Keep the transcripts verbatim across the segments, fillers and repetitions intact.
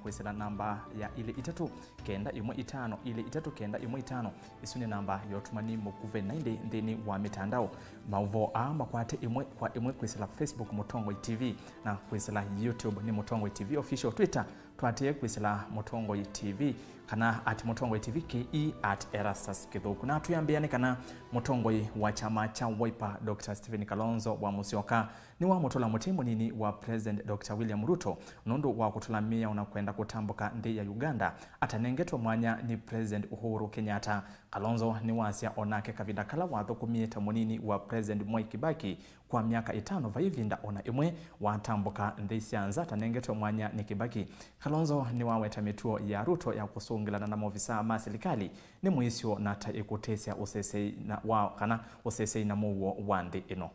Kwĩsĩla namba ya ilĩ itatũ kenda ĩmwe itano ilĩ itatũ kenda ĩmwe itano. Ĩsu nĩ namba ya ũtũmani mũkuvĩ na ĩndĩ nthĩnĩ wa mĩtandao. Maũvoo aa makwate ĩmwe kwa ĩmwe kwĩsĩla Facebook Mũtongoi T V na kwĩsĩla YouTube nĩ Mũtongoi T V Official, Twitter twatĩe kwĩsĩla Mũtongoi T V kana at Mũtongoi T V K E at Erastus Kĩthũku. Na twĩambĩa nĩ kana mũtongoi wa kyama kya Wiper Doctor Stephen Kalonzo wa Musyoka nĩwamũtũla mũtĩ mũnini wa President Doctor William Ruto nũndũ wa kũtũla mĩao na kwenda kũtambũka nthĩ ya Uganda atanengetwe mwanya nĩ President Uhuru Kenyatta. Kalonzo nĩwasya o nake kavinda kala wathũkũmie ta mũnini wa President Mwai Kibaki kwa myaka ĩtano, vai ĩvinda o na ĩmwe watambũka nthĩ sya nza atanengetwe mwanya nĩ Kibaki. Kalonzo nĩwaweta mĩtuo ya Ruto ya kũsũngĩlana na maovisaa ma silikalĩ nĩ mũisyo na ta ĩkũtĩsya ũsesei na wa, kana ũsesei na mũuo wa nthĩ ĩno.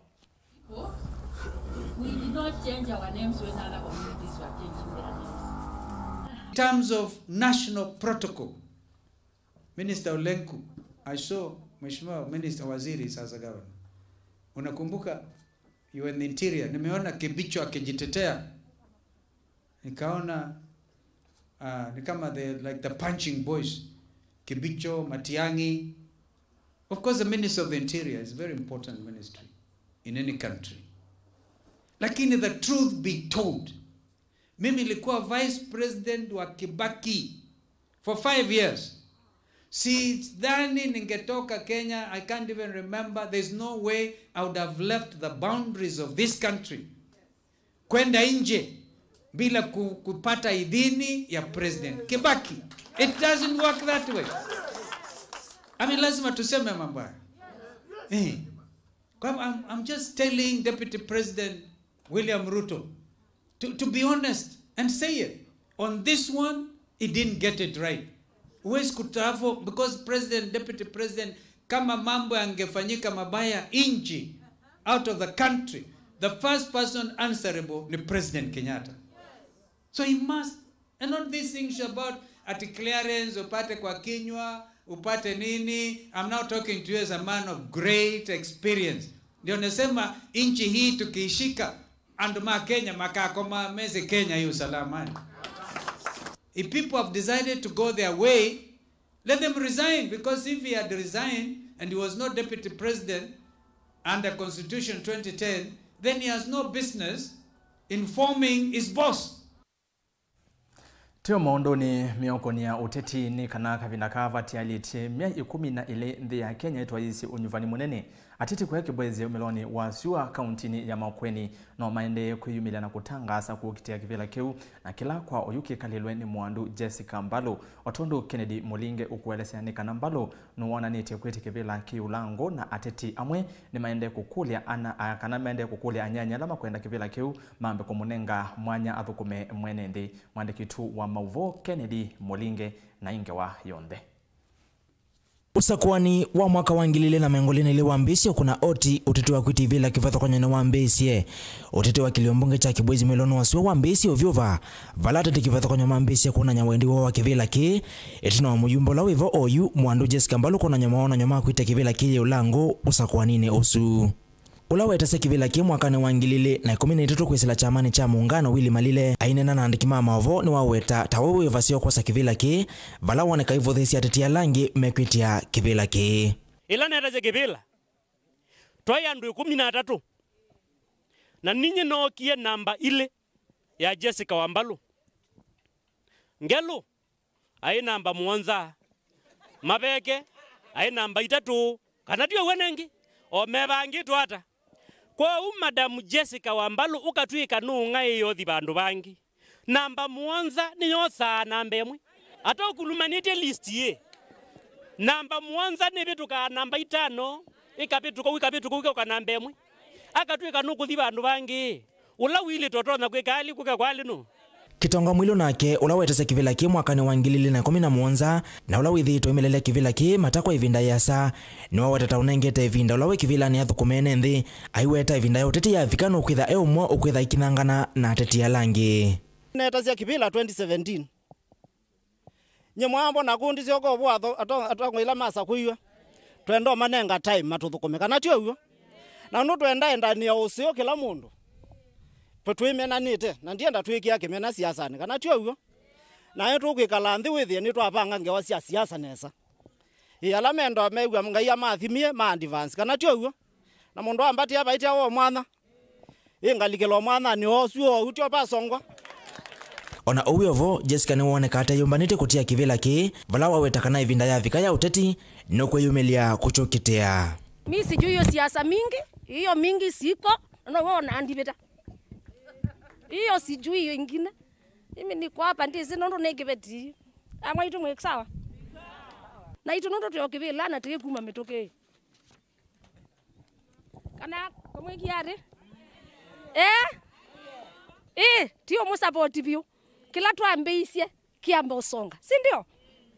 People, we did not change our names when other communities were changing their names. In terms of national protocol, Minister Olenku, I saw Mheshimiwa Minister Waziri, sasa governor. Unakumbuka you were in the interior. Nimeona Kibicho akijitetea. Nikaona uh, ni kama the, like the punching boys. Kibicho, Matiang'i. Of course, the Minister of the Interior is a very important ministry in any country. Lakini the truth be told, mimi nilikuwa vice president wa Kibaki for five years. Sidhani ningetoka Kenya, I can't even remember. There's no way I would have left the boundaries of this country kwenda nje bila ku-, kupata idhini ya President Kibaki. It doesn't work that way. I mean, lazima tuseme mambo haya. Eh. Kwa hivyo, I'm, I'm just telling Deputy President William Ruto to, to be honest and say it. On this one, he didn't get it right. Huwezi kutafu because President, Deputy President, kama mambo yangefanyika mabaya nchi, out of the country, the first person answerable ni President Kenyatta. So he must, and not these things about ati clearance, upate kwa kinywa, upate nini. I'm now talking to you as a man of great experience. Ndio nasema nchi hii tukiishika, andũ ma Kenya makakoma mesĩ Kenya ĩ ũsalamani. If people have decided to go their way, let them resign, because if he had resigned and he was not deputy president under Constitution twenty ten, then he has no business informing his boss. Tio maũndũnĩ mĩokonĩ ya ũteti nĩ kana kavinda kaa vatialĩtye myei ĩkũmi na ĩlĩ nthĩ ya Kenya ĩtwaĩĩsye ũnyuvani mũnene. Ateti kũya kĩvw'ĩsyo ũmĩlonĩ wa syũa kauntinĩ ya Makueni no maendee kwĩyumĩlya na kũtangaasa kũkitĩa kĩvĩla kĩu, na kĩla kwa oyu kĩkalĩlwe nĩ mwandu Jessica Mbalu. O tondũ Kennedy Mũlinge ũkũelesya nĩ kana Mbalu nũwonanĩtye kwĩtya kĩvĩla kĩ ũlango, na ateti amwe nĩmaendee kũkũlya ana, a, kana maendee kũkũlya anyanya ala makwenda kĩvĩla kĩu mambe kũmũnenga mwanya athũkũme mwene nthĩ. Mwandĩki witũ wa maũvoo Kennedy Mũlinge na ĩ ngewa yonthe. Ũsakũani wa mwaka wa ngili ilĩ na mĩongo ĩlĩ na ilĩ wambĩĩsye kũna oti, ũteti wa kwĩtya ĩvĩla kĩvathũkany'o nĩwambĩĩsye. Ũteti wa kĩlio mbunge kya kĩvw'ĩsyo ũmĩlonĩ wa syũa wambĩĩsye ũvyũva, vala ateti kĩvathũkany'o mambĩĩsye kwonany'a wendi woo wa kĩvĩla kĩĩ, ĩtina wa mũyumba ũla wĩvo oyu, mwandu Jessica Mbalu kwonany'a mawonany'o ma kwĩtya kĩvĩla kĩĩ ũlango ũsakũaninĩ ũsu. Ũla wetasya kĩvĩla kĩĩ mwakanĩ wa ngili ilĩ na ĩkũmi na itatũ kwĩsĩla kyamanĩ kya Muungano, Willy Malile, aineena na andĩki ma maũvoo, nĩwaweta ta we wĩ vaseo kwosa kĩvĩla kĩĩ, vala woneka aivũthĩĩsya ateti ala angĩ mekwĩtya kĩvĩla kĩĩ. Ĩla netasya kĩvĩla, twaĩ andũ ĩkũmi na atatũ, na ninyie nookie namba ilĩ ya Jessica Wambalu. Ngelũ aĩ namba mũonza, Maveke aĩ namba itatũ, kana ti ũw'o nengĩ? O mevangĩtwe ata? Kwoou Madamu Jessica Wambalu ũkatw'ĩka nũũng'aĩĩe ũthi vandũ vangĩ. Namba mũonza nĩyosaa namba ĩmwe. Ata ũkulumanĩtye list ĩ? Namba mũonza nĩvĩtũkaa namba itano, ĩkavĩtũka ũu, ĩkavĩtũka ũu, ĩkauka namba ĩmwe. Akatw'ĩka nũkũthi vandũ vangĩ. Ũla wĩlĩtwe ũtonya kwĩka alĩ kũka kwa alĩ nũ? Kitonga Mwilu nake, ũla wetasya kĩvĩla kĩĩ mwakanĩ wa ngili ilĩ na ĩkũmi na mũonza, na ũla wĩthĩĩtwe aimelelya kĩvĩla kĩĩ mata kwa ĩvinda yĩasa, nĩwaweta ta ũnengete ĩvinda ũla wĩ kĩvĩlanĩ athũkũme ene nthĩ, aiweta ĩvinda ya ũteti yavika nũkwĩtha e ũmwe ũkwĩtha aikinyangana na ateti ala angĩ. Netasya kĩvĩla twenty seventeen. Nyie mwambona kũndisya ũko ũvũ atongoi ila masakũiwe. Twenda ũmanenga time matũthũkũme, kana ti ũw'o? Na nũtwenda endanĩa ũseo kĩla mũndũ. Tũ-, twĩmenanĩte, na ndienda twĩkĩa kĩmena siasanĩ, kana ti ũw'o? Naĩ tũkwĩkala nthĩ wĩthĩe nĩtwavanga ngewa sya siasa nesa. Ĩ, ala menda mew'a Ngai amathimie ma advance, kana tyo w'o? Na mũndũ ambatĩa vaĩtya wo mwanya. Ĩ, ngalikĩla o mwanyanĩ o ũsu o ũtyo pasongwa. O na ũu wĩ o vo, Jessica nĩwoneka ateyũmbanĩtye kũtia kĩvĩla kĩĩ, vala waweta kana ĩvinda yavika ya ũteti nũkwĩyumĩlya kũkyũkĩtĩa. Mi sijui hiyo siasa mingi, hiyo mingi siko, no wewe unandivita. Hiyo sijui hiyo ingine. Mimi niko hapa ndisi nũndũ nĩ kĩveti. Amwe itũ mwĩ sawa. Na itũ nũndũ tũyokĩvĩla na tĩkĩ kuma mĩtũkĩ. Kana kũmwĩkia atĩ? Eh? Eh, ti ũmũsapoti vyũ. Kĩla twambĩisye kĩamba ũsonga, si ndio?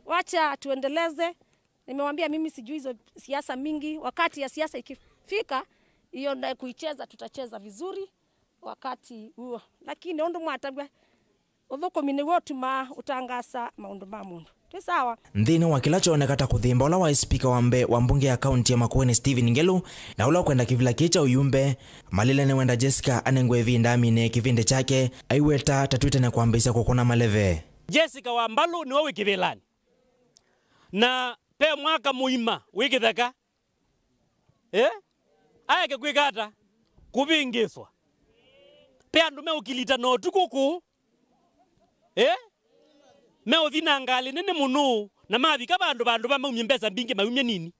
Wacha tuendeleze. Nimewambia mimi sijui hizo siasa mingi. Wakati ya siasa ikifika, hiyo na kuicheza, tutacheza vizuri wakati huo. Lakini ũndũ mwatavw'a, ũthũkũmi nĩw'o ũtumaa ũtangasa maũndũ ma mũndũ. Twĩ sawa? Nthĩnĩ wa kĩla kyoneka ta kũthĩmba ũla waĩ spika wa mbee wa mbunge ya kaunti ya Makueni Stephen Ngelu, na ũla ũkwenda kĩvĩla kĩĩ kya ũyumbe, Malile nĩwenda Jessica anengwe ĩvinda aminĩe kĩvĩndĩ kyake, aiweta ta twĩ tene kwambĩĩsya kũkũna maleve. Jessica Wambalũ nĩwe wĩ kĩvĩlanĩ. Na pe mwaka mũima wĩ kĩtheka. Eh? Aeke kwĩka ata? Kũvĩngĩswa. Pe andũ meũkilita na ũtukũ kũũ. Eh? Meũthi na ngalĩ nene mũno, na mavika vandũ, vandũ va maumye mbesa mbingĩ, maumye nini.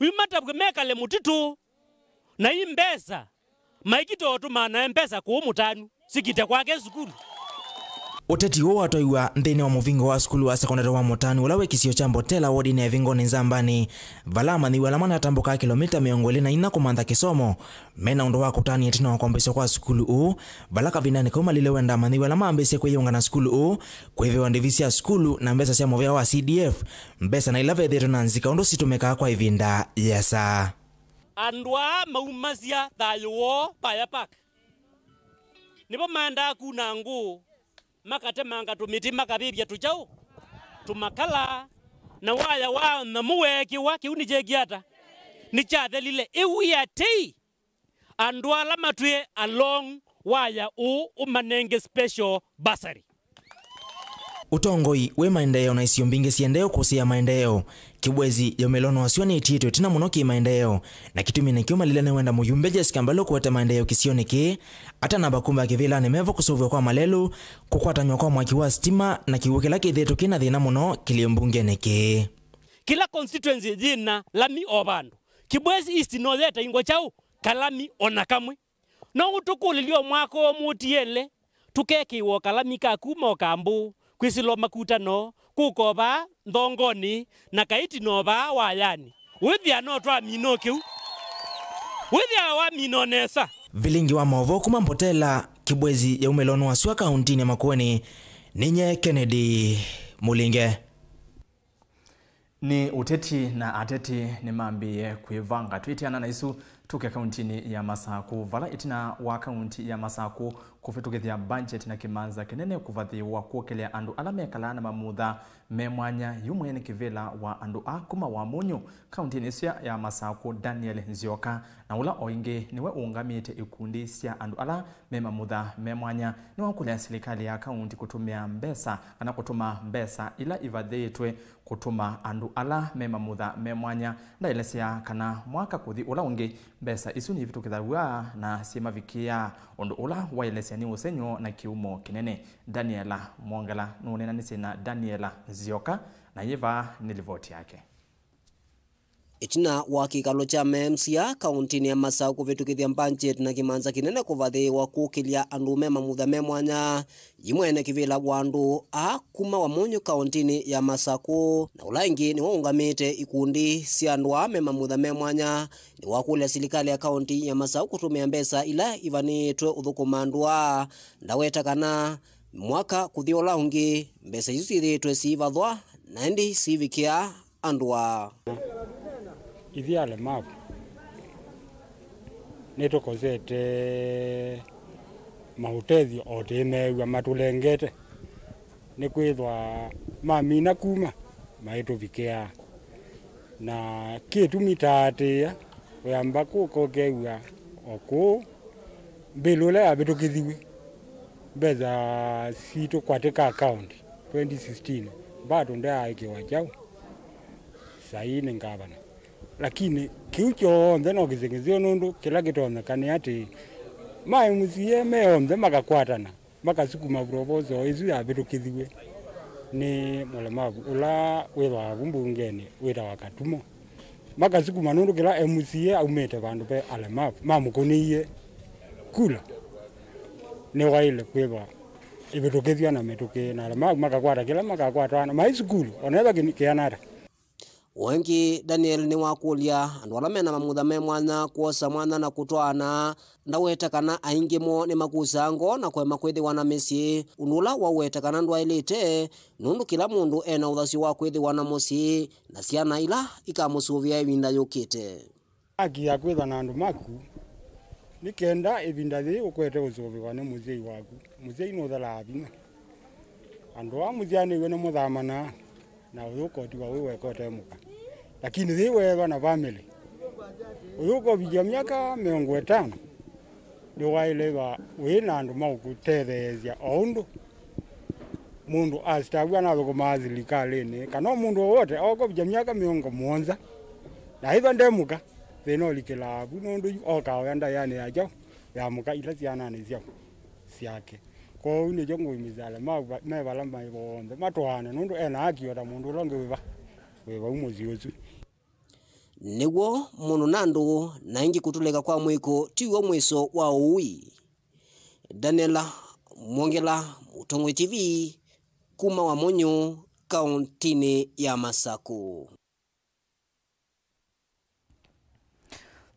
Yu matavw'e mekale mũtitũ, na i mbesa maikite ũtũmaa na mbesa kũũ Mũtanu, sikite kwake sukulu. Ũteti ũũ watwaiwa nthĩnĩ wa mũvingo wa sukulu wa sekondalĩ wa Mũtanu, ũla wĩ kĩsio kya Mbotela, wodinĩ ya Ĩvingoni Nzambani, vala amanyĩw'a ala manatambũkaa kĩlomita mĩongo ĩlĩ na inya kũmantha kĩsomo, me na ũndũ wa kũtany'a ĩtina wa kwambĩĩsya kwa sukulu ũũ, vala kavindanĩ kau Malile wenda amanyĩw'a ala mambĩĩsye kwĩyĩunga na sukulu ũũ, kwĩvĩwa ndivi sya sukulu na mbesa sya mũvea wa C D F, mbesa na ila vethĩĩtwe na nzika ũndũ sitũmĩkaa kwa ĩvinda yĩasa. Andũ aa maumasya thayũ woo Paya Park. Nĩvo maendaa kuna ngũ, makatemanga tũmĩtĩ, makavĩvya tũkyaũ, tũmakala, na waya wa nyamũ weekĩwa, kĩu nĩkyeekie ata? Nĩkyathelile. Ĩu ĩ atei, andũ ala matwĩe along waya ũũ ũmanenge special bursary. Ũtongoi wĩ maendeeo na isio mbingĩ siendee ũkũsĩĩa maendeeo. Kibwezi yaumĩlwa nĩ wasyo nĩtiĩtwe ĩtina mũno kĩ-maendeeo, na kĩtumi nĩkyo Malile nĩwenda mũyumbe Jessica Mbalũ kũete maendeeo kĩsionĩ kĩĩ, atanamba kumba kĩvĩlanĩ mevo kũseũvw'a kwa malelũ, kũkwatanw'a kwa mwaki wa sitima na kĩw'ũ kĩla kĩthĩĩtwe kĩ na thĩna mũno kĩlĩ mbungenĩ kĩĩ. Kĩla constituency yĩna lami o vandũ. Kibwezi East no yetaingwa kyaũ? Kalami o na kamwe. No ũtũkũlĩlye o mwaka ũũ mũtiele, tũkekĩĩwa o kalami ka kuma o Kambũ, kwĩsĩla o Makutano, kũka o vaa Nthongonĩ, na kaitino o vaa Wayanĩ. Wĩthĩa no twamina o kĩu? Wĩthĩa wamina o nesa. Vilingi wa maũvoo kuma Mbotela, Kibwezi yaumĩlwa nĩ wasyo kauntinĩ ya Makueni, nĩ nye Kennedy Mũlinge. Nĩ ũteti na ateti nĩmambĩĩe kwĩvanga. Twĩtĩana na isu, tũke kauntinĩ ya Masakũ, vala ĩtina wa kaunti ya Masakũ kũvĩtũkĩthya budget na kĩmanza kĩnene kũvathĩĩwa kũkĩlya andũ ala mekalaa na mamutha me mwanya, yu mwene kĩvĩla wa andũ a kuma Wamunyu kauntinĩ ĩsu ya Masakũ, Daniel Nzioka, na ũla o ĩngĩ nĩwe ũũngamĩte ikundi sya andũ ala me mamutha me mwanya, nĩwakũlya silikalĩ ya kaunti kũtũmĩa mbesa kana kũtũma mbesa ila ivathĩĩtwe kũtũma andũ ala me mamutha me mwanya. Ndaelesya kana mwaka kũthi ũla ũngĩ, mbesa isu nivĩtũkĩthaw'a na syĩmavikĩĩa, ũndũ ũla waelesya nĩ ũsengy'o na kĩumo kĩnene. Daniela Mwongela nũneenanĩsye na Daniela Nzioka, na yĩ vaa nĩ livoti yake. Ĩtina wa kĩkalo kya ma M C A kauntinĩ ya Masaku kũvĩtũkĩthya budget na kĩmanza kĩnene kũvathĩĩwa kũkĩlya andũ me mamutha me mwanya, Yi mwene kĩvĩla wa andũ aa kuma Wamunyu kauntinĩ ya Masakũ, na ũla ĩngĩ nĩwe ũngamĩte ikundi sya andũ aa me mamutha me mwanya, nĩwakũlya silikalĩ ya kaunti ya Masakũ kũtũmĩa mbesa ila ivanĩĩtwe ũthũkũma andũ aa. Ndaweta kana mwaka kũthi ũla ũngĩ, mbesa isu syĩthĩĩtwe siivathwa na ĩndĩ siivikĩa andũ aa. Ithyĩ alemavu nĩtũkosete maũtethyo o tĩmeew'a matũlengete, nĩkwĩthwa mamina kuma maitũvikĩaa. Na kĩtumi taatĩĩa, wĩamba kũka ũkew'a o kũũ mbĩlũ ĩla yavĩtũkĩthiw'e. Mbesa sitũ kwatĩka account twenty sixteen, bado ndaaĩkĩwa kyaũ, saii nĩ ngavana. Lakini kĩu kyonthe no kĩseng'esyo, nũndũ kĩla kĩtonyeka nĩ atĩ ma M C A me onthe makakwatana, makasukuma proposal ĩsu yavĩtũkĩthiw'e nĩ mũlemavu ũla wĩthĩawa vu mbungenĩ wĩtawa Katumo. Makasukuma nũndũ kĩla M C A aumĩte vandũ ve alemavu mamũkũnĩie kula, nĩwaĩle kwĩthwa ĩvĩtũkĩthw'a na mĩtũkĩ, na alemavu makakwata kĩla makakwatwa na maĩ sukulu, ona ethwa kĩ-, kĩana ata. O ĩngĩ, Daniel nĩwakũlya andũ ala mena mamutha me mwanya kwosa mwanya na kũtwaana. Ndaweta kana aingĩ moo nĩmakusaa ngoo na kũema kwĩthĩwa na mĩsyĩ, ũndũ ũla waweta kana ndwaĩlĩte, nũndũ kĩla mũndũ ena ũthasyo wa kwĩthĩwa na mũsyĩ na syana ila ikamũsũvĩa ĩvinda yũkĩte. Haki ya kwĩthwa na andũ maku nĩ kenda ĩvinda yĩĩ ũkwete ũsũvĩwa nĩ mũsyai waku. Mũsyai nũthelaa vinya. Andũ aa mũsyaanĩw'e nĩmũthamanaa, na ũyũka ũtiwa wĩ weka ũte mũka. Lakini yĩĩ weethwa na vamĩlĩ, ũyũka ũvikya myaka mĩongo ĩtano, nĩwaĩle ĩthwa wĩ na andũ maũkũtetheesya o ũndũ mũndũ asitaw'a anathũkũmaa silikalĩnĩ, kana o mũndũ o wothe aũkũvikya myaka mĩongo mũonza, na ĩthwa nde mũka, thĩna ũlikĩlaa vu, nũndũ yu okaa oya ndaĩanĩ ya kyaũ, ya mũka ila syananĩ syaũ syake. Kwoou nĩkyo ngũimĩsya alemaavu me vala maĩ vonthe matwaane, nũndũ e na haki o ta mũndũ ũla ũngĩ wĩ va, wĩ vau mũsyĩ ũsu. Nĩw'o mũndũ na andũ, na ĩngĩ kũtũlĩka kwa mwĩko tiw'o mwĩso wa ũui. Daniela Mwongela, Mũtongoi T V, kuma Wamunyu, kaũntinĩ ya Masakũ.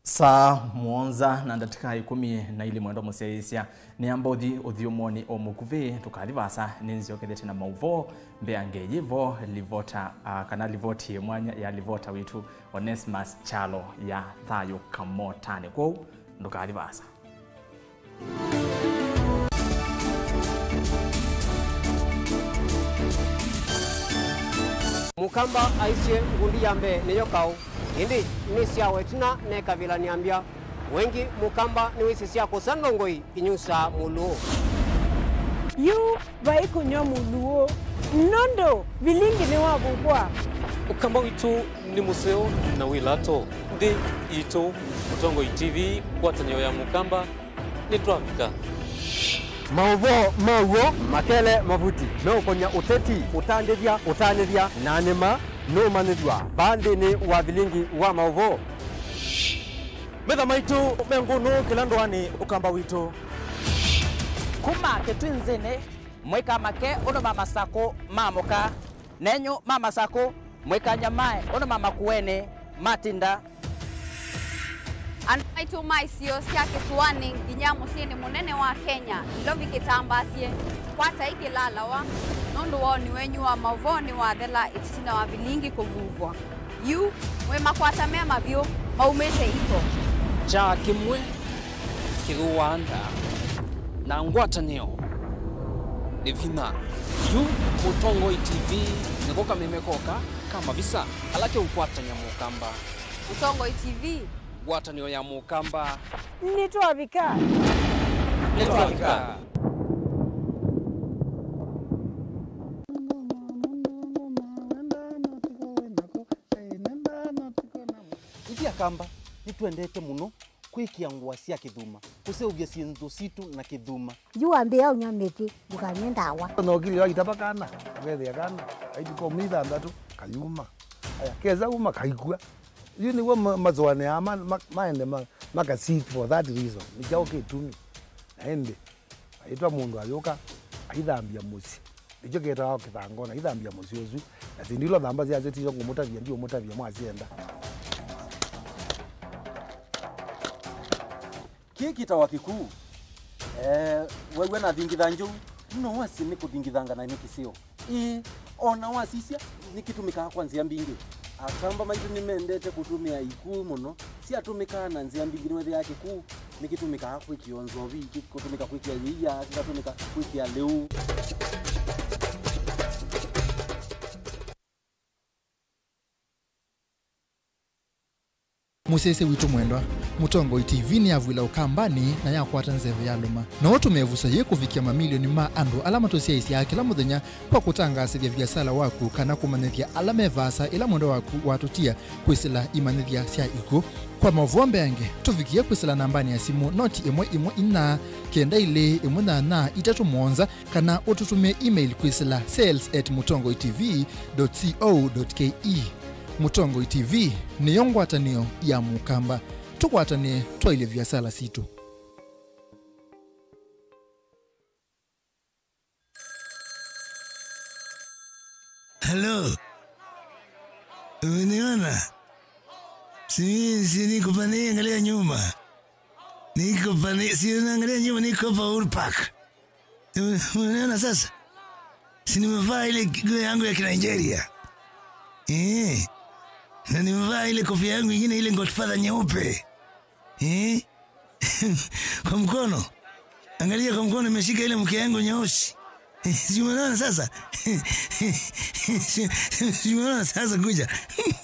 Saa mũonza na ndatĩka ĩkũmi na ilĩ, mwendwa mũsyaĩĩsya, nĩamba ũthi ũthyũmũonĩ o mũkuvĩ, tũkathi vaasa, nĩnzyokethete na maũvoo mbeange yĩvo livota, ah, kana livoti mwanya ya livota witũ Onesmus Kyalo ya Thayũ Kamotanĩ. Kwoou ndũkathi vaasa. Mũkamba aisye ngundi ya mbee nĩyo kaũ, ĩndĩ nĩ sya wetina nekavilany'a mbya. Wengĩ Mũkamba nĩwĩsĩ sya kũsa ndongoi inyusaa mũlũũ. Yu vai kũnyw'a mũlũũ, nũndũ vilingi nĩwavukwa. Ũkamba witũ nĩ mũseo na wĩ lato. Nthĩ itũ, Mũtongoi T V, ngwatanĩo ya Mũkamba, nĩtwavika. Maũvoo ma w'o makele mavuti meũkony'a ũteti, ũtandĩthya, ũtanĩthya, na nĩma nũũmanyĩthw'a vaa nthĩnĩ wa vilingi wa maũvoo. Metha maitũ me ngũnũ kĩla ndũanĩ Ũkamba witũ. Kuma Kĩtwinzĩnĩ, mwĩka make ũndũ ma Masakũ maamũka. Nenyu ma Masakũ, mwĩkany'a mae ũndũ ma Makueni matinda. Andũ maitũ ma isio sya kĩsũanĩ nginya mũsyĩnĩ mũnene wa Kenya, Nairobi kĩtambaasye, kwatai kĩlalawa, nũndũ woni wenyu wa maũvoo nĩwathela ĩtitina wa vilingi kũvuvwa. Yu, mwĩ makwata me mavyũ maumĩte iko. Kyaa kĩmwe kĩthũaa nda, na ngwatanĩo nĩ vinya. Yu Mũtongoi T V nĩko kameme koka ka mavisa ala keũkwatany'a Mũkamba. Mũtongoi T V. Ngwatanĩo ya Mũkamba. Nĩtwavika. Nĩtwavika. Ithyĩ Akamba nĩtwendete mũno kwĩkĩa ngũa sya kĩthuma, kũseũvya syĩndũ sitũ na kĩthuma. Yu wambĩĩa ũnyw'a mĩtĩ, ndũkanywe ndawa. Nokilio aitava kana, akethĩa kana, aituka ũmĩ ithanthatu, kayuma. Aya, kesa uma, kaikw'a. Yu nĩw'o ma-, masũanĩaa ma-, ma-, maende ma-, maka seek for that reason. Nĩ kyaũ kĩtumi? Na ĩndĩ, aitwa mũndũ ayũka, aithambya mũsyĩ. Nĩkyo kĩtawa kĩthango, na aithambya mũsyĩ ũsu. Na syĩndũ ila ũthamba syasyo tisyo ngũmũtavya, ndiũmũtavya mwasyenda. Kĩĩ kĩtawa kĩkuu. Eh, wew'a nathingitha njou, no wasye nĩ kũthingithanga na nĩ kĩseo. Ĩĩ, o na wasisya, nĩkĩtũmĩkaa kwa nzĩa mbingĩ. Akamba maitũ nĩmendete kũtũmĩa ikuu mũno. Syatũmĩkaa na nzĩa mbingĩ, nĩwethĩaa kĩkuu nĩkĩtũmĩkaa kwĩkĩa nzovi, kĩkũtũmĩka kwĩkĩa yĩia, kĩkatũmĩka kwĩkĩa lĩu. Mũsyaĩĩsya witũ mwendwa, Mũtongoi T V nĩyavw'ĩla Ũkambanĩ na yakwata nzeve ya lũma. No ũtũme ĩvuso yĩĩ kũvikĩa mamilioni ma andũ ala matũsyaĩĩsyaa kĩla mũthenya kwa kũtangaasĩthya viasala waku kana kũmanyĩthya ala me vaasa ĩla mwendwa waku watũtia kwĩsĩla imanyĩthya sya ikw'ũ. Kwa maũvoo mbeange, tũvikĩe kwĩsĩla nambanĩ ya simũ noti ĩmwe ĩmwe inya kenda ilĩ ĩmwe nyanya itatũ mũonza, kana ũtũtũmĩe email kwĩsĩla sales at mũtongoi T V dot co dot K E. Mũtongoi T V nĩyo ngwatanĩo ya Mũkamba. Tũkwatanĩe twaĩlye viasala sitũ. Halo. Umeniona? Si, si niko pale, angalia nyuma. Niko pale, si unaangalia nyuma, niko hapa Uhuru Park. Ume-, umeniona sasa? Si nimevaa ile nguo yangu ya Kinigeria. Eh. Na nimevaa ile kofia yangu ingine, ile Godfather nyeupe. Eh? Kwa mkono. Angalia kwa mkono, imeshika ile mke yangu nyeusi. Si umeona sasa? Si, si umeona sasa? Kuja.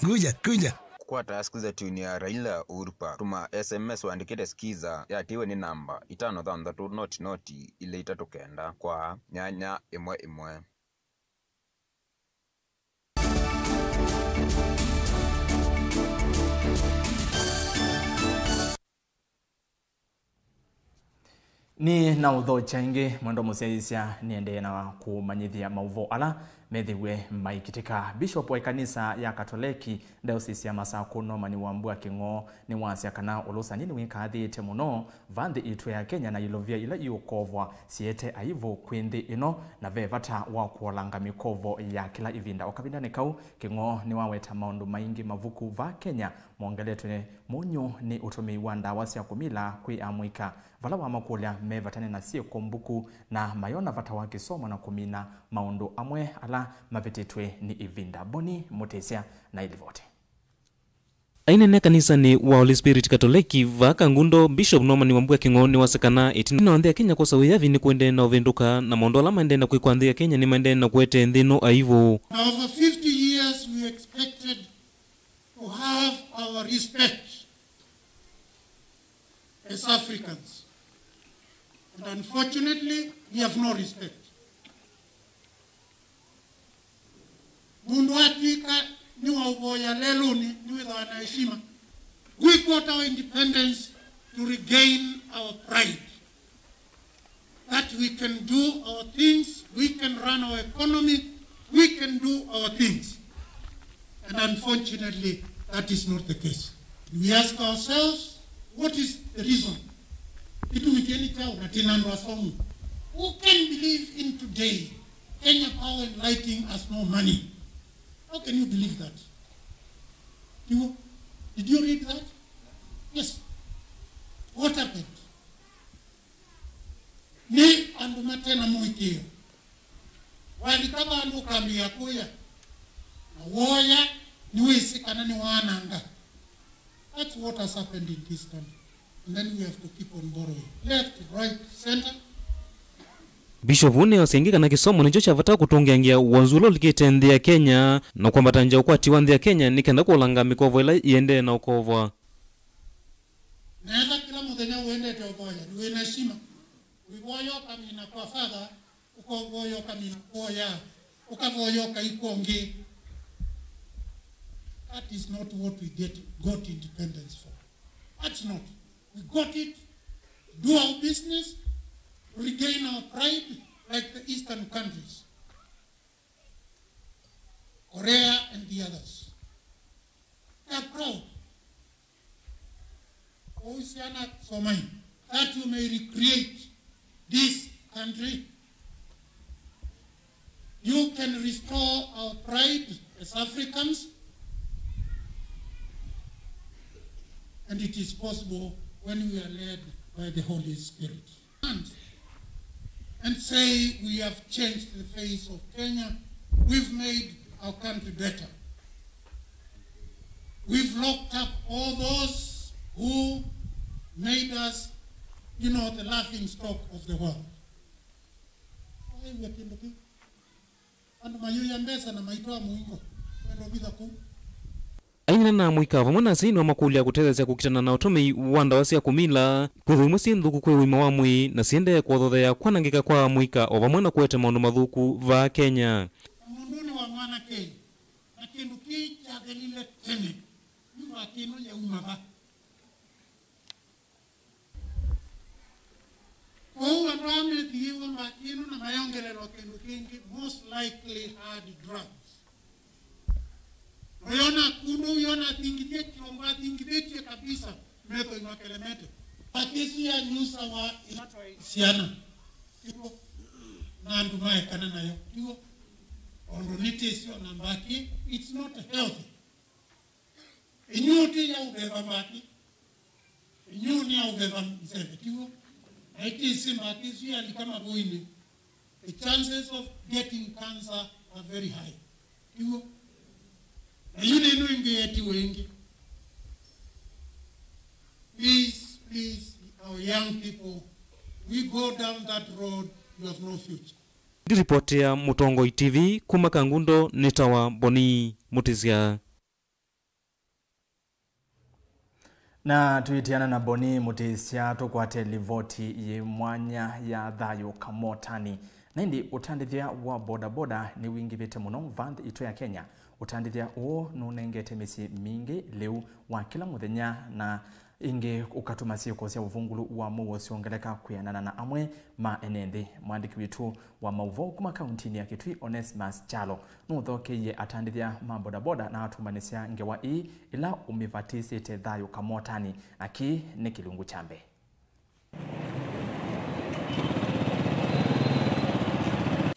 Kuja, kuja. Kũkwata skiza tune ya Raila Uhuru Park, tũma S M S wandĩkĩte skiza yatiwe nĩ namba itano thanthatũ noti noti ilĩ itatũ kenda kwa nyanya ĩmwe ĩmwe. Nĩ na ũthokya ĩngĩ, mwendwa mũsyaĩĩsya, nĩendee na kũmanyĩthya maũvoo ala methĩwe maikitĩka. Bishop wa ĩkanisa ya Katoleki Diocese ya Masakũ, Norman Wambua Kĩng'oo, nĩwasya kana ũlũsani nĩwĩkaathĩĩte mũno va nthĩ itũ ya Kenya na ilovia ila iũkovwa siete aivũ kwĩ nthĩ ĩno, na ve vata wa kũolanga mĩkovo ya kĩla ĩvinda. O kavindanĩ kau, Kĩng'oo nĩwaweta maũndũ maingĩ mavuku va Kenya mongeletwe mũnyũ nĩ ũtũmĩi wa ndawa sya kũmila kwĩ amũika, vala wamakũlya mevatane na syĩko mbuku na mayona vata wa kĩsomo na kũmina maũndũ amwe ala mavĩtĩtwe nĩ ĩvinda. Boni Mũtĩsya na ĩlivoti. Ainene kanisanĩ wa Holy Spirit Katoleki va Kangundo, Bishop Norman Wambua Kĩng'oo nĩwasya kana ĩtina wa nthĩ ya Kenya kwosa wĩyathi nĩkũendee na ũvĩndũka, na maũndũ ala maendee na kwĩkwa nthĩ ya Kenya nĩmaendee na kũete nthĩ ĩno aivũ. Now, for fifty years we expected to have our respect as Africans. And unfortunately, we have no respect. Mũndũ atw'ĩka nĩwaũvoya lelũnĩ, nĩwĩthĩawa na heshima. We got our independence to regain our pride. That we can do our things, we can run our economy, we can do our things. And unfortunately, that is not the case. And we ask ourselves, what is the reason? Kĩtumi kĩĩ nĩ kyaũ na twĩ na andũ asomu? Who can believe in today Kenya Power and Lighting has no money? How can you believe that? You, did you read that? Yes. What happened? Nĩ andũ mate na mũĩkĩĩo. Walika vandũ ũkambĩĩa kũya, na woya nĩwĩsĩ kana nĩwaananga. That's what has happened in this country. And then we have to keep on borrowing. Left, right, center. Bishop ũũ nĩwasya ĩngĩ kana kĩsomo nĩkyo kya vata kũtũngĩangĩa wonzu ũla ũlikĩte nthĩ ya Kenya na kwambatangya ũkwati wa nthĩ ya Kenya nĩ kenda kũolanga mĩkovo ĩla ĩendee na ũkovwa. Nesa kĩla mũthenya ũendete ũvoya, wĩ na shima. Ũivoya ũkamina kwa father, ũkavoya ũkamina kuoya, ũkavoya ũkaikwa ũngĩ. That is not what we get, got independence for. That's not. We got it to do our business, to regain our pride like the eastern countries, Korea and the others. They are proud. Kũu syana somai, that you may recreate this country. You can restore our pride as Africans, and it is possible when we are led by the Holy Spirit. And say we have changed the face of Kenya, we've made our country better. We've locked up all those who made us, you know, the laughing stock of the world. Waiw'a kĩndũ kĩu? Andũ mayũya mbesa na maitwaa mũingo kwenda ũvitha kũu. Aineena na amũika vamwe na asyai nĩwamakũlya kũtetheesya kũkitana na ũtũmĩi wa ndawa sya kũmila, kwĩthĩwa imwe syĩ nthũku kwĩ ũima wa mwĩĩ na siendee kũthotheea kwanangĩka kwa amũika o vamwe na kũete maũndũ mathũku vaa Kenya. Mũndũnĩ wa mwanake, na kĩndũ kĩĩ kyathelile tene, yu mbakĩ ĩno yauma va? Kwoou andũ aa methiĩĩwe mbakĩ ĩno na mayongelelwa kĩndũ kĩngĩ, most likely hard drugs. Ũyona kũndũ ũyona athingithie kyongo, athingithĩtye kabisa, metho imakelemete. Mbakĩ ĩsu yanyusawa ĩla twaĩ syana, tiw'o? Na andũ maekana nayo, tiw'o? Ũndũ nĩtĩsyo na mbakĩ, it's not healthy. Inyu ũtĩya ũveva mbakĩ. Inyu nĩ ya ũveva mseve, tiw'o? Na ĩtĩsĩ mbakĩ ĩsu yalika mavũinĩ, the chances of getting cancer are very high, tiw'o? Na yu nĩ ĩno ĩngĩ yetiwe ĩngĩ. Please, please, our young people, we go down that road, you have no future. Ndiripotea Mũtongoi T V kuma Kangundo nĩtawa Boni Mũtĩsya. Na twĩtĩana na Boni Mũtĩsya, tũkwate livoti yĩ mwanya ya thayũ kamotani. Na ĩndĩ ũtandĩthya wa bodaboda nĩwingĩvĩte mũno va nthĩ itũ ya Kenya. Ũtandĩthya ũũ nũnengete mĩsyĩ mingĩ lĩu wa kĩla mũthenya, na ĩngĩ ũkatuma syĩko sya ũvungũlu wa mũuo syongeleka kwĩanana na amwe ma ene nthĩ. Mwandĩki witũ wa maũvoo kuma kauntinĩ ya Kitui, Onesmus Kyalo, nũthokeie atandĩthya ma bodaboda na atũmbanĩsya ngewa ii ĩla ũmĩvatĩsĩte thayũ kamotani, na kĩĩ nĩ kĩlungu kya mbee.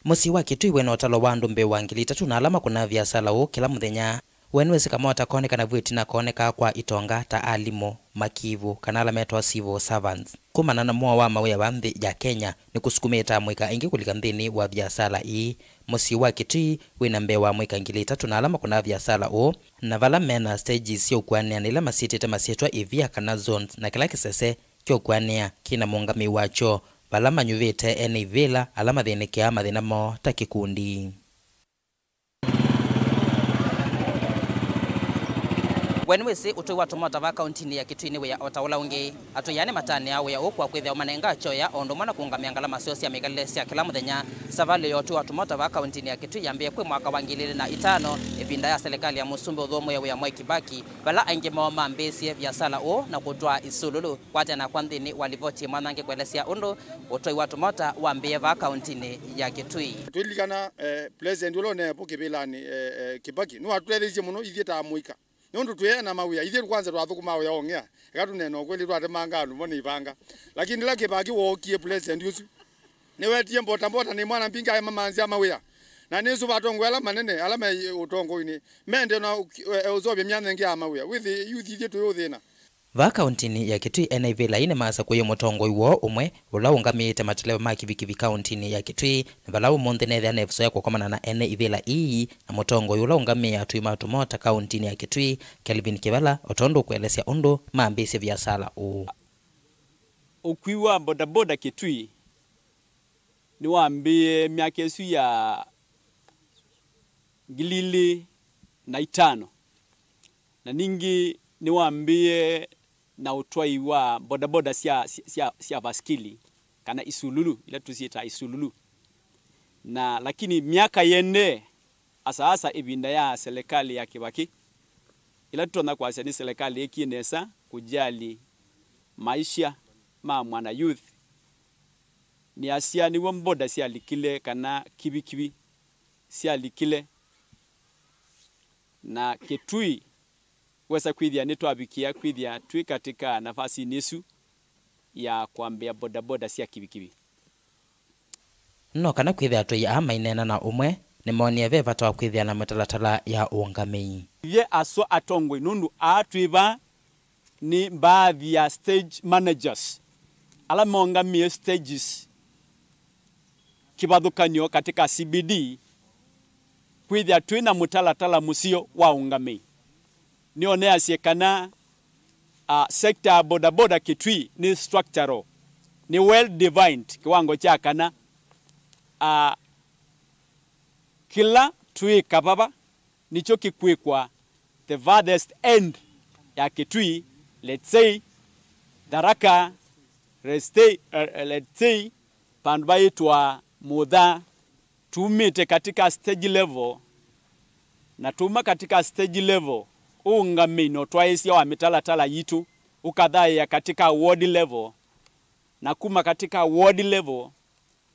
Mũsyĩ wa Kitui wĩ na ũtalo wa andũ mbee wa ngili itatũ na ala makũnaa viasala ũũ kĩla mũthenya. We nĩwĩsĩ kamota konekana vu ĩtina koonekaa kwa itonga ta alimũ, makivu, kana ala metawa civil servants. Kumana na mũao wa mawĩa va nthĩ ya Kenya, nĩkũsukumĩte amũika aingĩ kũlika nthĩnĩ wa viasala ii. Mũsyĩ wa Kitui wĩ na mbee wa amũika ngili itatũ na ala makũnaa viasala ũũ, na vala me na stages sya ũkuanĩa na ila masyĩtĩte masyĩtwa ĩvia kana zones, na kĩla kĩsese kya ũkuanĩa kĩ na mũũngamĩi wakyo, vala manyuvĩte ene ivĩla ala mathĩnĩkĩaa mathĩna moo ta kĩkundi. We nĩwĩsĩ ũtũi wa tũmota va kauntinĩ ya Kitui nĩ wĩa o ta ũla ũngĩ. Atũi aa nĩmatanĩaa wĩa ũũ kwa kwĩthĩa ũmanengaa kyoya o ũndũ ũmwe na kũũngamĩa ngalama syoo sya mĩkalĩle sya kĩla mũthenya. Savalĩ ya ũtũi wa tũmota va kauntinĩ ya Kitui yambĩĩe kwĩ mwaka wa ngili ilĩ na itano, ĩvinda ya selekalĩ ya Mũsumbĩ ũthũmũĩe wĩa Mwai Kibaki, vala aingĩ moo mambĩĩsye viasala ũũ na kũtwaa isululu. Kwatena kwa nthĩnĩ wa livoti mwanange kũelesya ũndũ ũtwai wa tũmota wambĩĩe vaa kauntinĩ ya Kitui. Twĩlilikana, eh, President ũla ũneepo kĩvĩlanĩ, eh, eh, Kibaki, nĩwatũtetheeisye mũno ithyĩ ta amũika. Nũndũ twĩ na mawĩa, ithyĩ kwanza twathũkũmaa wĩa wa ũng'ea. Eka tũneena ũkweli, twatemanga andũ mo nĩ ivanga. Lakini ĩla Kibaki wookie, President ũsu, nĩwetie mbota mbota nĩ mwana mbingĩ aĩ mamanzĩa mawĩa. Na nĩsũva atongoi ala manene, ala me ũtongoinĩ, mende na ũ-, eh, ũseũvya myanya ĩngĩ ya mawĩa. Wĩthĩ, youth ithyĩ twĩ ũthĩna. Vaa kauntinĩ ya Kitui, ene ivĩla ii nĩmasakũie mũtongoi woo ũmwe ũla ũngamĩĩte mateleva ma kivikivi kauntinĩ ya Kitui, na vala ũmũnthĩ nethĩa nevosoya kũkomana na ene ivĩla ii na mũtongoi ũla ũngamĩĩe atũi ma tũmota kauntinĩ ya Kitui, Kelvin Kĩvala, o tondũ ũkũelesya ũndũ mambĩĩsye viasala ũũ. Ũkui wa bodaboda Kitui nĩwambĩĩe myaka ĩsu ya ngili ilĩ na itano, na ningĩ nĩwambĩĩe na ũtwai wa bodaboda sya, sya, sya, sya vaskili, kana isululu, ila tũsyĩtaa isululu. Na lakini myaka yĩendee, asaasa ĩvinda ya selekalĩ ya Kĩvakĩ, ĩla tũtonya kwasya nĩ selekalĩ ĩkie nesa kũjali maisha ma mwana youth, nĩasya nĩw'o mboda syalikile kana kivikivi syalikile, na Kitui wesa kwĩthĩa nĩtwavikĩa kwĩthĩa twĩ katĩ ka nafasinĩ ĩsu ya kwambĩa bodaboda sya kivikivi. No kana kwĩthĩa atwai aa maineena na ũmwe, nĩmoonie ve vata wa kwĩthĩa na mĩtalatala ya ũũngamĩi. Ithyĩ aswa atongoi, nũndũ aa twĩ vaa nĩ mbaathi ya stage managers, ala maũngamĩe stages kĩvathũkany'o katĩ ka C B D, kwĩthĩa twĩ na mũtalatala mũseo wa ũũngamĩi. Nĩoneasye kana, ah, sector ya bodaboda Kitui nĩ structural, nĩ well defined kĩwango kya kana, ah, kĩla twĩka vava nĩkyo kĩkwĩkwa the farthest end ya Kitui, let's say, Tharaka, let's say, uh, let's say, pandu vaitwa Mutha, tumĩte katika stage level, na tuma katika stage level, ũũngamĩi na ũtwaĩĩsya wa mĩtalatala yitũ, ũkathaĩa katika ward level, na kuma katika ward level,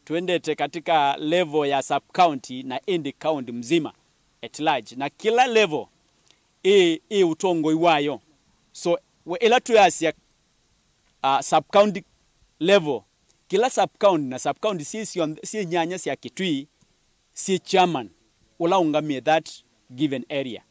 twendete katika level ya sub county na ĩndĩ county mzima at large. Na kila level ĩ, ĩ ũtongoi wayo. So, we, ĩla twĩasya, uh, sub county level, kila sub county na sub county syĩ syonthe, syĩ nyanya sya Kitui, syĩ chairman ũla ũngamĩe that given area.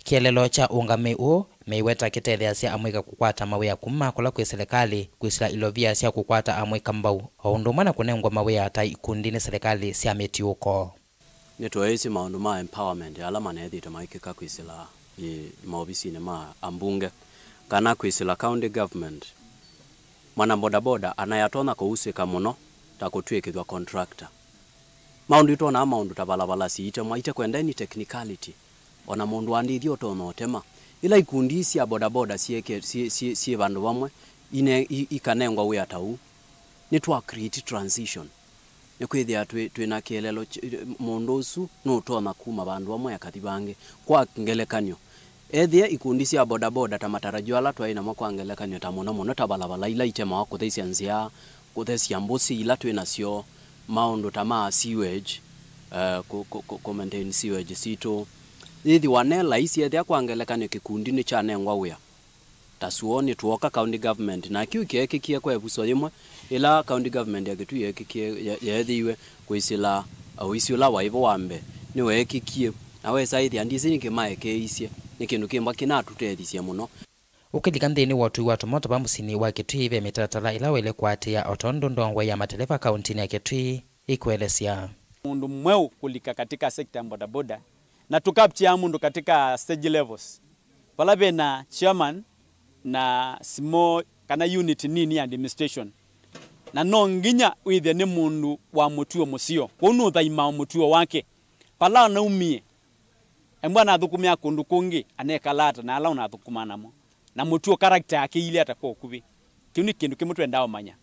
Kĩeleelo kya ũngamĩi ũũ meiweta kĩtetheasya amũika kũkwata mawĩa kuma kũla kwĩ silikalĩ kwĩsĩla ilovia sya kũkwata amũika mbau, o ũndũ ũmwe na kũnengwa mawĩa ta ikundi nĩ silikalĩ sya mĩtiũko. Nĩtweeĩsye maũndũ ma empowerment ala maneethĩĩtwe maĩkĩka kwĩsĩla ĩ, maovisinĩ ma ambunge kana kwĩsĩla county government. Mwana bodaboda anayatonya kũusĩka mũno ta kũtw'ĩkĩthw'a contractor. Maũndũ itwonaa maũndũ ta valavala siitemwa, itekwenda any technicality. O na mũndũ andĩthya ũtonya ũtema. Ĩla ikundi sya bodaboda syĩke-, syĩ, syĩ, syĩ vandũ vamwe, ine-, i-, ikanengwa wĩa ta ũu, nĩtwa create transition. Nĩkwĩthĩa twĩ, twĩ na kĩeleelo kĩ-, mũndũ ũsu nũtonya kuma vandũ vamwe akathi vangĩ. Kwa ngelekany'o, ethĩa ikundi sya bodaboda ta matarajio ala twaĩ namo, kwa ngelekany'o, ta mũno mũno ta valavala ila itemawa, kũthesya nzĩa, kũthesya mbũsĩ ila twĩ nasyo, maũndũ ta ma sewage, eh, kũ, kũ, kũ, kũ maintain sewage sitũ, yĩthĩwa ne laisi ethĩa, kwa ngelekany'o, kĩkundi nĩkyanengwa wĩa ta suo, nĩtwooka county government, na kĩu kyeekĩkie kwa ĩvuso yĩmwe, ĩla county government ya Kitui yeekĩkie, ye-, yeethĩiwe kwĩsĩla ũisi ũla waĩ vo wa mbee, nĩweekĩkie, na wesa ĩthĩa, ndisĩ nĩkĩ maekeeisye, nĩ kĩndũ kĩmwe kĩnatũtethisye mũno. Ũkĩlika nthĩnĩ wa ũtũi wa tũmoto va mũsyĩnĩ wa Kitui, ve mĩtalatala ĩla waĩle kũatĩĩa, o tondũ ndongoi ya mateleva kauntinĩ ya Kitui ĩkũelesya. Mũndũ mweũ kũlika katika sekta ya bodaboda, na tũkaptia mũndũ katika stage levels, vala vena chairman na small kana unit nini ya administration, na no nginya wĩthĩe nĩ mũndũ wa mũtuo mũseo, kwoou nũthaimaa mũtuo wake vala anaumie. Embwa anathũkũmĩa kũndũ kũngĩ, anekalaa ata na ala ũnathũkũmaa namo? Na mũtuo, character yake iilye ata kwa ũkuvĩ? Kĩu nĩ kĩndũ kĩmwe twendaa ũmanya.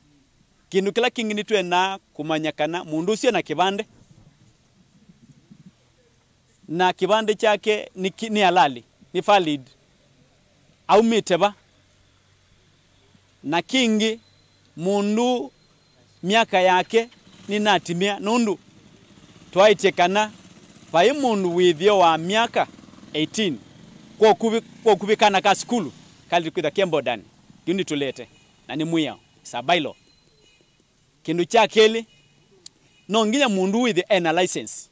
Kĩndũ kĩla kĩngĩ nĩtwendaa kũmanya kana mũndũ ũsu ena kĩvandĩ, na kĩvandĩ kyake nĩ ki-, nĩ halali, nĩ valid, aumĩte va? Na kĩngĩ, mũndũ myaka yake nĩnatimĩa, nũndũ twaĩtye kana vai mũndũ wĩ ĩtheo wa myaka eighteen, kwa ũkuvĩ, kwa ũkuvĩ kana ka sukulu kaĩlĩte kwĩthwa ke bodanĩ. Kĩu nĩtũlete, na nĩ mwĩao, it's a bylaw. Kĩndũ kya kelĩ, no nginya mũndũ wĩthĩe ena license.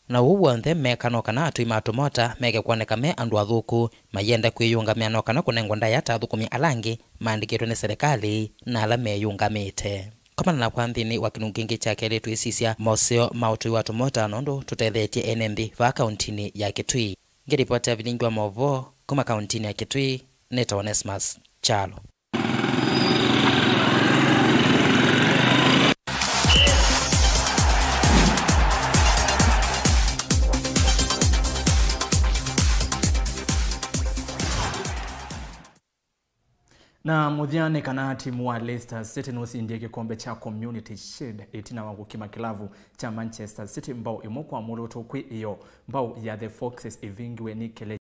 Na ũu w'onthe meka no kana atũi ma tũmota meke kwoneka me andũ athũku, mayenda kwĩyũngamĩa no kana kũnengwa ndaĩa ta athũkũmi ala angĩ maandĩkĩtwe nĩ silikalĩ na ala meyũngamĩte. Komana nakwa nthĩnĩ wa kĩlungu kĩngĩ kya kelĩ, twĩsisya moseo ma ũtũi wa tũmota nũndũ tũtetheetye ene nthĩ vaa kauntinĩ ya Kitui. Ngĩlipotĩa vilingi wa maũvoo kuma kauntinĩ ya Kitui, nĩtawa Onesmus Kyalo. Na mũthya nĩ kana timu wa Leicester City nũsindie kĩkombe kya Community Shield ĩtina wa kũkima kĩlavu kya Manchester City mbao ĩmwe kwa mũlũtũ kwĩ ĩyo. Mbao ya The Foxes ĩvingiwe nĩ Kele